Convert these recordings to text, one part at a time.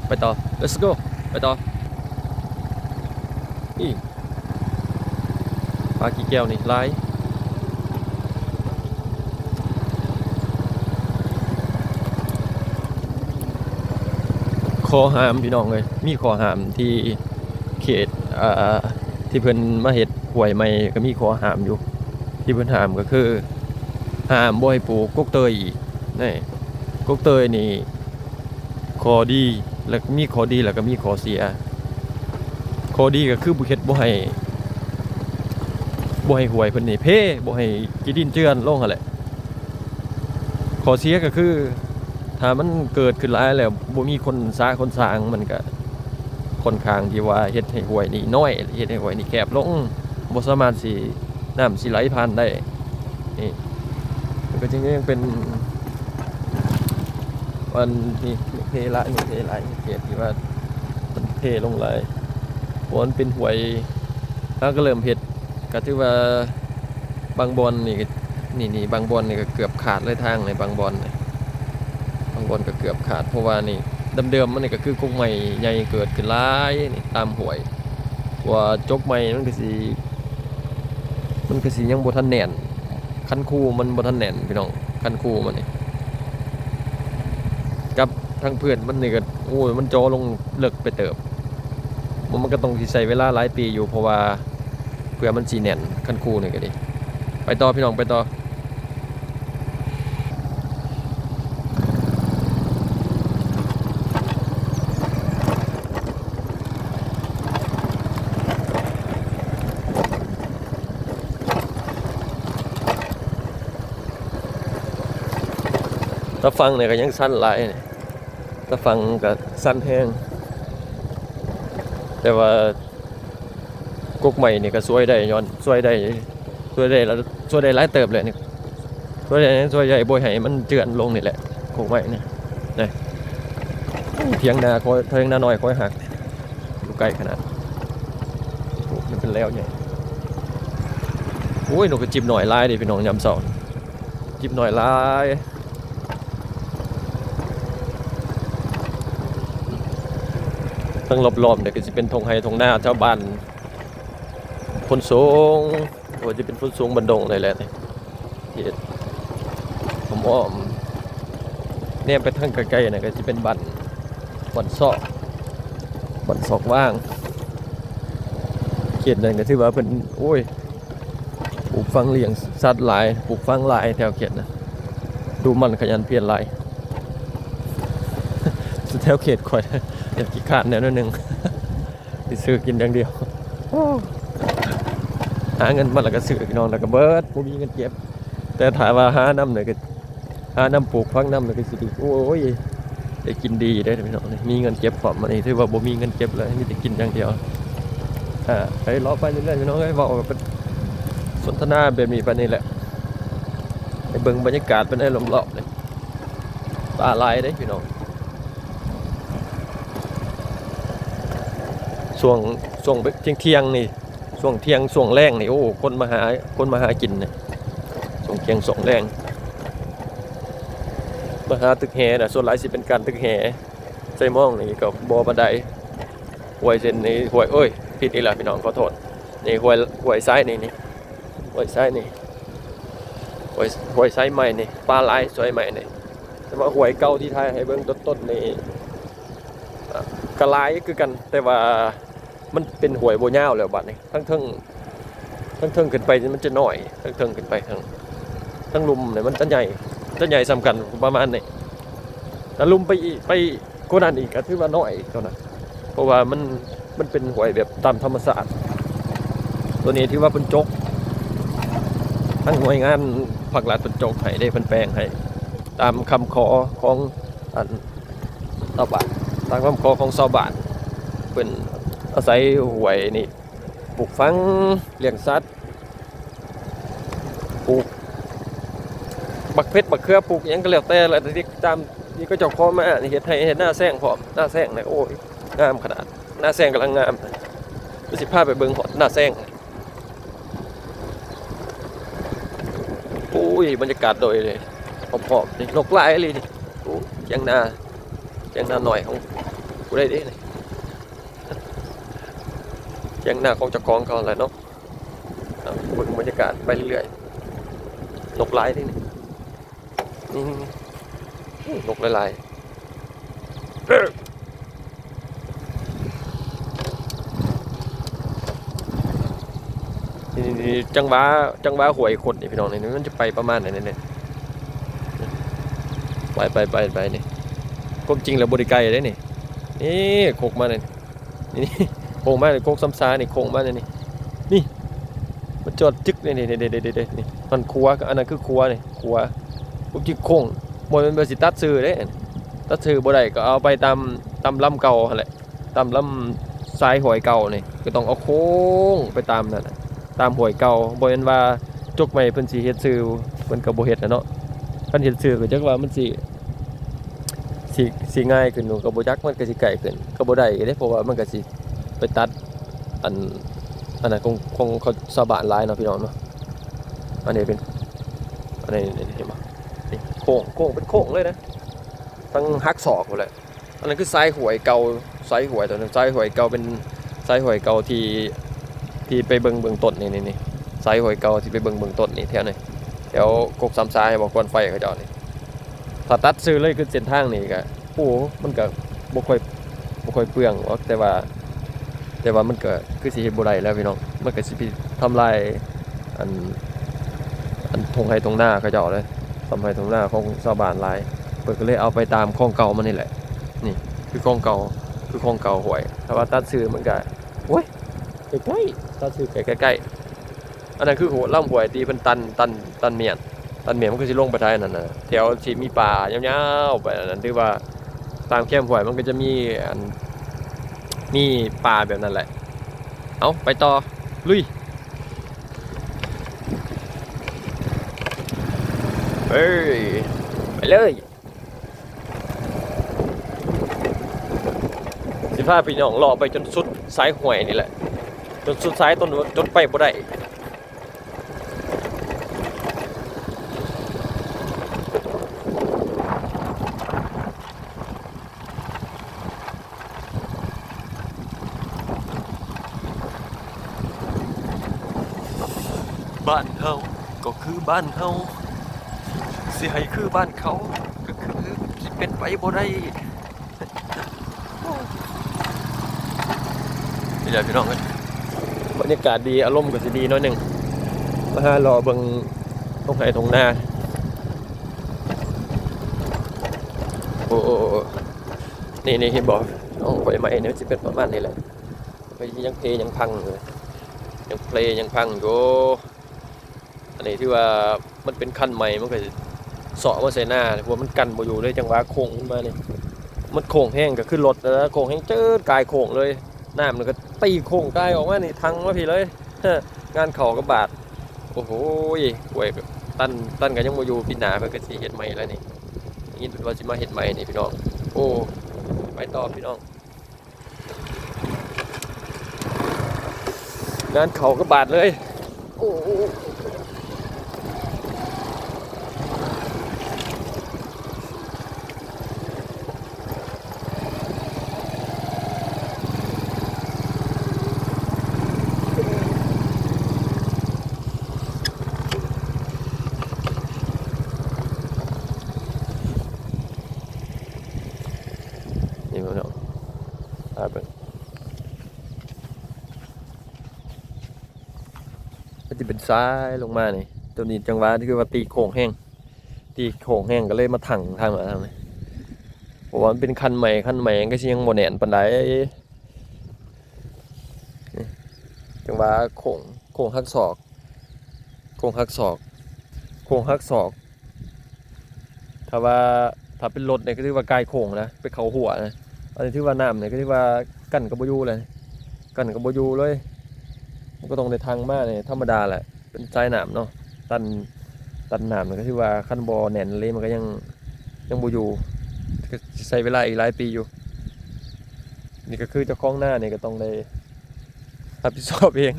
ໄປຕໍ່ let's go ໄປຕໍ່. ອີ່ ປາກີແກ້ວນີ້ຫຼາຍ. ຂໍ້ຫ້າມພີ່ນ້ອງເອີຍ ມີຂໍ້ຫ້າມທີ່ເຂດ ອ່າ ທີ່ເພິ່ນມາເຮັດຫ້ວຍໃໝ່ ກໍມີຂໍ້ຫ້າມຢູ່ ທີ່ເພິ່ນຫ້າມກໍຄື ຫ້າມບໍ່ໃຫ້ປູກກົກເຕີຍອີກ. ນີ້ ກົກເຕີຍນີ້ ຂໍ້ດີ ແລ້ວມີຂໍ້ດີ ແລ້ວກໍມີຂໍ້ເສຍ. ຂໍ້ດີກໍຄືບໍ່ເຮັດ ບໍ່ໃຫ້ ບໍ່ໃຫ້ຫ້ວຍເພິ່ນນີ້ເພ ບໍ່ໃຫ້ຂີ້ດິນເຈື່ອນລົງຫັ້ນແຫຼະ. ຂໍ້ເສຍກໍຄື ຖ້າມັນເກີດຂຶ້ນຫຼາຍແລ້ວ ບໍ່ມີຄົນສາຄົນສາງ ມັນກໍຄ່ອນຂ້າງທີ່ວ່າເຮັດໃຫ້ຫ້ວຍນີ້ນ້ອຍ ເຮັດໃຫ້ຫ້ວຍນີ້ແຄບລົງ ບໍ່ສາມາດຊິ ນ້ຳຊິໄຫຼຜ່ານໄດ້. ນີ້ ມັນກໍຈະຍັງເປັນ ອັນນີ້ ເພຫຼາຍ ເພຫຼາຍ ເຂດທີ່ວ່າມັນເພລົງຫຼາຍ ເພາະມັນເປັນຫ້ວຍ. ເຮົາກໍເລີ່ມເຮັດ ກໍຖືວ່າບາງບ່ອນນີ້ ນີ້ ນີ້ ບາງບ່ອນນີ້ກໍເກືອບຂາດເລີຍທາງນີ້ ບາງບ່ອນນີ້ ບາງບ່ອນກໍເກືອບຂາດ ເພາະວ່ານີ້ ເດີມໆມັນນີ້ກໍຄືກົກໄມ້ໃຫຍ່ເກີດຂຶ້ນຫຼາຍນີ້ຕາມຫ້ວຍ ເພາະວ່າຈົກໄມ້ມັນກໍຊິ ມັນກໍຊິຍັງບໍ່ທັນແໜ້ນ ຄັນຄູມັນບໍ່ທັນແໜ້ນພີ່ນ້ອງ ຄັນຄູມັນນີ້ ກັບທາງພື້ນມັນນີ້ກໍ ໂອ້ຍ ມັນເຈາະລົງເລິກໄປເຕີບ. ມັນ ມັນກໍຕ້ອງຊິໃຊ້ເວລາຫຼາຍປີຢູ່ ເພາະວ່າເພື່ອມັນຊິແໜ້ນ ຄັນຄູນີ້ກໍດີ. ໄປຕໍ່ພີ່ນ້ອງ ໄປຕໍ່. ຕາຝັ່ງນີ້ກໍຍັງຊັນຫຼາຍ ຕາຝັ່ງກໍຊັນແຮງ ແຕ່ວ່າ ກົກໄມ້ນີ້ກໍຊ່ວຍໄດ້ ຍ້ອນຊ່ວຍໄດ້ ຊ່ວຍໄດ້ ຊ່ວຍໄດ້ຫຼາຍເຕີບແຫຼະນີ້ ຊ່ວຍໄດ້ ຊ່ວຍໄດ້ບໍ່ໃຫ້ມັນເຈື່ອນລົງນີ້ແຫຼະ ກົກໄມ້ນີ້ນະ. ຖຽງນາຂ້ອຍ ຖຽງນານ້ອຍຂ້ອຍຫາກຢູ່ໃກ້ຂະໜາດ ໂອ້ ມັນເປັນແລ້ວໃຫຍ່. ໂອ້ຍ ນົກກະຈິບນ້ອຍຫຼາຍເດ້ພີ່ນ້ອງ ຍາມເຊົ້າ ຈິບນ້ອຍຫຼາຍ. ທັງລອບໆນີ້ກໍຊິເປັນທົ່ງໄຮ່ທົ່ງນາແຖວບ້ານໂພນສູງ ບໍ່ວ່າຈະເປັນໂພນສູງ ບ້ານດົງນີ້ແຫຼະ ເຂດອ້ອມໆ. ແນມໄປທາງໄກໆນັ້ນກໍຊິເປັນບ້ານ ບ້ານຊອກ ບ້ານຊອກຫວ່າງ. ເຂດນັ້ນກໍຖືວ່າເພິ່ນ ໂອ້ຍ ປູກຝັງລ້ຽງສັດຫຼາຍ ປູກຝັງຫຼາຍແຖວເຂດນະ ດຸໝັ່ນຂະຫຍັນພຽນຫຼາຍ. ແຖວເຂດຂ້ອຍ ຢາກຂີ້ຄ້ານແນວໜ້ອຍໜຶ່ງ ຊິຊື້ກິນຢ່າງດຽວ. ໂອ້ ຫາເງິນມາແລ້ວກໍຊື້ພີ່ນ້ອງ ແລ້ວກໍເບິດ ບໍ່ມີເງິນເກັບ. ແຕ່ຖ້າວ່າຫານຳນີ້ກໍ ຫານຳປູກຝັງນຳນີ້ກໍຊິດີ ໂອ້ຍ ໄດ້ກິນດີເດ້ພີ່ນ້ອງ ມີເງິນເກັບພ້ອມ. ອັນນີ້ຖືວ່າບໍ່ມີເງິນເກັບເລີຍ ມີແຕ່ກິນຢ່າງດຽວ. ອ່າ ໄປເລາະໄປເລື້ອຍໆ ພີ່ນ້ອງເອີຍ ເວົ້າກັນເປັນສົນທະນາແບບນີ້ໄປນີ້ແຫຼະ ໃຫ້ເບິ່ງບັນຍາກາດໄປໃນລອບໆນີ້. ປາຫຼາຍເດ້ພີ່ນ້ອງ ຊ່ວງ ຊ່ວງທ່ຽງໆນີ້ ຊ່ວງທ່ຽງຊ່ວງແລງນີ້ ໂອ້ ຄົນມາຫາ ຄົນມາຫາກິນນະ ຊ່ວງທ່ຽງຊ່ວງແລງ ມາຫາຕຶກແຫນະ. ສ່ວນຫຼາຍຊິເປັນການຕຶກແຫ ໃສ່ມອງນີ້ກໍບໍ່ປານໃດ. ຫ້ວຍເສັ້ນນີ້ ຫ້ວຍ ໂອ້ຍ ຜິດອີກແລ້ວພີ່ນ້ອງ ຂໍໂທດ. ນີ້ຫ້ວຍ ຫ້ວຍຊາຍນີ້ ນີ້ ຫ້ວຍຊາຍນີ້ ຫ້ວຍ ຫ້ວຍຊາຍໃໝ່ນີ້ ປາຫຼາຍຊາຍໃໝ່ນີ້. ແຕ່ວ່າຫ້ວຍເກົ່າທີ່ຖ່າຍໃຫ້ເບິ່ງຕົ້ນໆນີ້ ກະຫຼາຍຄືກັນ ແຕ່ວ່າມັນເປັນຫ້ວຍບໍ່ຍາວແລ້ວບາດນີ້ ທາງເທິງ ທາງເທິງຂຶ້ນໄປມັນຈະໜ້ອຍ ທາງເທິງຂຶ້ນໄປ ທາງ ທາງລຸ່ມນີ້ມັນຈະໃຫຍ່ ຈະໃຫຍ່ສ່ຳກັນປະມານນີ້. ຖ້າລຸ່ມໄປອີກ ໄປກວ່ານັ້ນອີກກໍຖືວ່າໜ້ອຍເທົ່ານັ້ນ ເພາະວ່າມັນ ມັນເປັນຫ້ວຍແບບຕາມທຳມະຊາດ. ໂຕນີ້ຖືວ່າເພິ່ນຈົກ ທາງໜ່ວຍງານພາກລັດເພິ່ນຈົກໃຫ້ເດ້ ເພິ່ນແປງໃຫ້ຕາມຄຳຂໍຂອງ ອັນ ຊາວບ້ານ ຕາມຄຳຂໍຂອງຊາວບ້ານ. ເພິ່ນອາໄສຫ້ວຍນີ້ປູກຝັງ ລ້ຽງສັດ ປູກບັກເຜັດບັກເຂືອ ປູກຫຍັງກໍແລ້ວແຕ່ລະ ທີ່ຕາມທີ່ເຂົາເຈົ້າຂໍມາ ເຮັດໄຮ່ເຮັດນາແຊງພ້ອມ ນາແຊງນະ ໂອ້ຍ ງາມຂະໜາດ ນາແຊງກຳລັງງາມ. ດຽວຊິພາໄປເບິ່ງຮອດນາແຊງ. ໂອ້ຍ ບັນຍາກາດດອຍເລີຍ ຮອບໆນີ້ ນົກຫຼາຍອີ່ຫຼີນີ້. ໂອ້ ຖຽງນາ ຖຽງນານ້ອຍຂອງ ຜູ້ໃດເດ້ນີ້ ຖຽງນາຂອງເຈົ້າຂອງເຂົາຫັ້ນແຫຼະເນາະ. ເອົາ ເບິ່ງບັນຍາກາດໄປເລື້ອຍໆ ນົກຫຼາຍເດ້ນີ້ ນີ້ໆໆ ໂອ້ ນົກຫຼາຍໆ ເອີ ນີ້ໆໆ ຈັງຫວະ ຈັງຫວະຫ້ວຍຄົດນີ້ພີ່ນ້ອງ ນີ້ມັນຈະໄປປະມານນີ້ ນີ້ ໄປໆໆໆ ນີ້ ຄວາມຈິງແລ້ວບໍ່ໄດ້ໄກເດ້ນີ້ ນີ້ໂຄກມານີ້ ນີ້ໂຄກມານີ້ ໂຄກຊຳຊານີ້ ໂຄກມານີ້ ນີ້ ນີ້ ມັນຈອດຈຶກນີ້ ນີ້ ນີ້ ນີ້ ນີ້ ນີ້ ນີ້ ມັນຂົວ ອັນນັ້ນຄືຂົວນີ້ ຂົວ ພວກຈິກໂຄ້ງ ບໍ່ແມ່ນວ່າຊິຕັດຊື່ເດ້ ຕັດຊື່ບໍ່ໄດ້ ກໍເອົາໄປຕາມ ຕາມລຳເກົ່າຫັ້ນແຫຼະ ຕາມລຳສາຍຫ້ວຍເກົ່ານີ້ ກໍຕ້ອງເອົາໂຄ້ງໄປຕາມນັ້ນ ຕາມຫ້ວຍເກົ່າ ບໍ່ແມ່ນວ່າຈົກໃໝ່ເພິ່ນຊິເຮັດຊື່ ເພິ່ນກໍບໍ່ເຮັດແຫຼະເນາະ. ຄັນເຮັດຊື່ກໍຈັກວ່າມັນຊິ ຊິ ຊິງ່າຍຂຶ້ນ ກໍບໍ່ຈັກ ມັນກໍຊິໃກ້ຂຶ້ນ ກໍບໍ່ໄດ້ເດ້ ເພາະວ່າມັນກໍຊິໄປຕັດ ອັນ ອັນນັ້ນຂອງ ຂອງ ຂອງຊາວບ້ານຫຼາຍເນາະ ພີ່ນ້ອງເນາະ. ອັນນີ້ເປັນ ອັນນີ້ ນີ້ ເຫັນບໍ່ ນີ້ໂຄ້ງ ໂຄ້ງ ເປັນໂຄ້ງເລີຍນະ ທັງຫັກສອກພຸ້ນແຫຼະ. ອັນນັ້ນຄືສາຍຫ້ວຍເກົ່າ ສາຍຫ້ວຍຕົວນັ້ນ ສາຍຫ້ວຍເກົ່າ ເປັນສາຍຫ້ວຍເກົ່າທີ່ ທີ່ໄປເບິ່ງເບື້ອງຕົ້ນນີ້ ນີ້ ນີ້ ສາຍຫ້ວຍເກົ່າທີ່ໄປເບິ່ງເບື້ອງຕົ້ນນີ້ ແຖວນີ້ ແຖວກົກສາມສາຍບໍ່ ຄວັນໄຟເຂົາເຈົ້ານີ້. ຖ້າຕັດຊື່ເລີຍຄືເສັ້ນທາງນີ້ກໍ ໂອ້ ມັນກໍບໍ່ຄ່ອຍ ບໍ່ຄ່ອຍເປືອງດອກ ແຕ່ວ່າ ແຕ່ວ່າມັນກໍຄືຊິເຮັດບໍ່ໄດ້ແລ້ວພີ່ນ້ອງ ມັນກໍຊິໄປທຳລາຍ ອັນ ອັນທົ່ງໄຮ່ທົ່ງນາເຂົາເຈົ້າເດ້ ທຳໄຮ່ທົ່ງນາຂອງຊາວບ້ານຫຼາຍ ເພິ່ນກໍເລີຍເອົາໄປຕາມຂອງເກົ່າມັນນີ້ແຫຼະ. ນີ້ຄືຂອງເກົ່າ ຄືຂອງເກົ່າຫ້ວຍ ຖ້າວ່າຕັດຊື່ມັນກໍ ໂອ້ຍ ໃກ້ໆ ຕັດຊື່ກໍໃກ້ໆ. ອັນນັ້ນຄືຫົວ ລຳຫ້ວຍທີ່ເພິ່ນຕັນ ຕັນ ຕັນມ້ຽນ ຕັນມ້ຽນ ມັນກໍຊິລົງໄປທ້າຍນັ້ນນະ ແຖວທີ່ມີປ່າຍາວໆໄປອັນນັ້ນ ຖືວ່າຕາມແຄມຫ້ວຍມັນກໍຈະມີ ອັນ ມີປ່າແບບນັ້ນແຫຼະ. ເອົາ ໄປຕໍ່ ລຸຍ ເອີຍ ໄປເລີຍ. ຊິພາພີ່ນ້ອງເລາະໄປຈົນສຸດສາຍຫ້ວຍນີ້ແຫຼະ ຈົນສຸດສາຍ ຈົນ ຈົນໄປບໍ່ໄດ້. ບ້ານເຮົາກໍຄືບ້ານເຮົາ ຊິໃຫ້ຄືບ້ານເຂົາ ກໍຄືຊິເປັນໄປບໍ່ໄດ້. ນີ້ແຫຼະພີ່ນ້ອງເອີຍ ບັນຍາກາດດີ ອາລົມກໍຊິດີໜ້ອຍໜຶ່ງ ມາຫາເລາະເບິ່ງທົ່ງໄຮ່ທົ່ງນາ. ໂອ້ ນີ້ ນີ້ ເຫັນບໍ່? ໂອ້ ໃບໄມ້ນີ້ມັນຊິເປັນປະມານນີ້ແຫຼະ ມັນຍັງເພຍັງພັງຢູ່ ຍັງເພຍັງພັງຢູ່. ອັນນີ້ຖືວ່າມັນເປັນຄັນໃໝ່ ມັນກໍເຊາະມາໃສ່ນາ ເພາະວ່າມັນກັ້ນບໍ່ຢູ່ເລີຍ ຈັງຫວະໂຄ້ງຂຶ້ນມານີ້ ມັນໂຄ້ງແຮງ ກໍຄືລົດນັ້ນລະ ໂຄ້ງແຮງ ຈືດ ກາຍໂຄ້ງເລີຍ ນ້ຳມັນກໍຕີໂຄ້ງກາຍອອກມານີ້ ທັ່ງມາພີ້ເລີຍ. ງານເຂົ້າກັບບາດ ໂອ້ໂຫ ໂອ້ຍ ກະຕັນ ຕັນກໍຍັງບໍ່ຢູ່ ປີໜ້າເພິ່ນກໍຊິເຮັດໃໝ່ແລ້ວນີ້ ໄດ້ຍິນເພິ່ນວ່າຊິມາເຮັດໃໝ່ນີ້ພີ່ນ້ອງ. ໂອ້ ໄປຕໍ່ພີ່ນ້ອງ. ງານເຂົ້າກັບບາດເລີຍ ໂອ້. ນີ້ພີ່ນ້ອງ ພາເບິ່ງ ມັນຈະເປັນສາຍລົງມານີ້ ຕົວນີ້ຈັງຫວະນີ້ຄືວ່າຕີໂຄ້ງແຮງ ຕີໂຄ້ງແຮງກໍເລີຍມາທັ່ງທາງນັ້ນ ເພາະວ່າມັນເປັນຄັນໃໝ່ ຄັນໃໝ່ມັນກໍຊິຍັງບໍ່ແໜ້ນປານໃດ. ນີ້ ຈັ່ງວ່າໂຄ້ງ ໂຄ້ງຫັກສອກ ໂຄ້ງຫັກສອກ ໂຄ້ງຫັກສອກ. ຖ້າວ່າ ຖ້າເປັນລົດນີ້ກໍຖືວ່າກາຍໂຄ້ງນະ ໄປເຂົ້າຮົ້ວນະ. ອັນນີ້ຖືວ່ານ້ຳນີ້ກໍຖືວ່າກັ້ນກໍບໍ່ຢູ່ເລີຍ ກັ້ນກໍບໍ່ຢູ່ເລີຍ. ມັນກໍຕ້ອງໄດ້ທັ່ງມານີ້ທຳມະດາແຫຼະ ເປັນສາຍນ້ຳເນາະ ຕັນ ຕັນນ້ຳນີ້ກໍຖືວ່າຄັນບໍ່ແໜ້ນອີ່ຫຼີມັນກໍຍັງ ຍັງບໍ່ຢູ່ ກໍຊິໃຊ້ເວລາອີກຫຼາຍປີຢູ່. ນີ້ກໍຄືເຈົ້າຂອງນານີ້ກໍຕ້ອງໄດ້ຮັບຜິດຊອບເອງ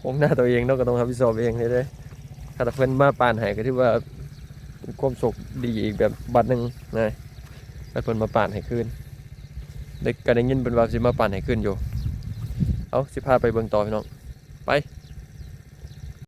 ຂອງນາຕົວເອງເນາະ ກໍຕ້ອງຮັບຜິດຊອບເອງເດ້. ຖ້າເພິ່ນມາປານໃຫ້ກໍຖືວ່າເປັນຄວາມໂຊກດີອີກແບບບາດໜຶ່ງນະ ຖ້າເພິ່ນມາປານໃຫ້ຄືນ. ໄດ້ ກໍໄດ້ຍິນເພິ່ນວ່າຊິມາປັ່ນໃຫ້ຄືນຢູ່. ເອົາ ຊິພາໄປເບິ່ງຕໍ່ພີ່ນ້ອງ ໄປ.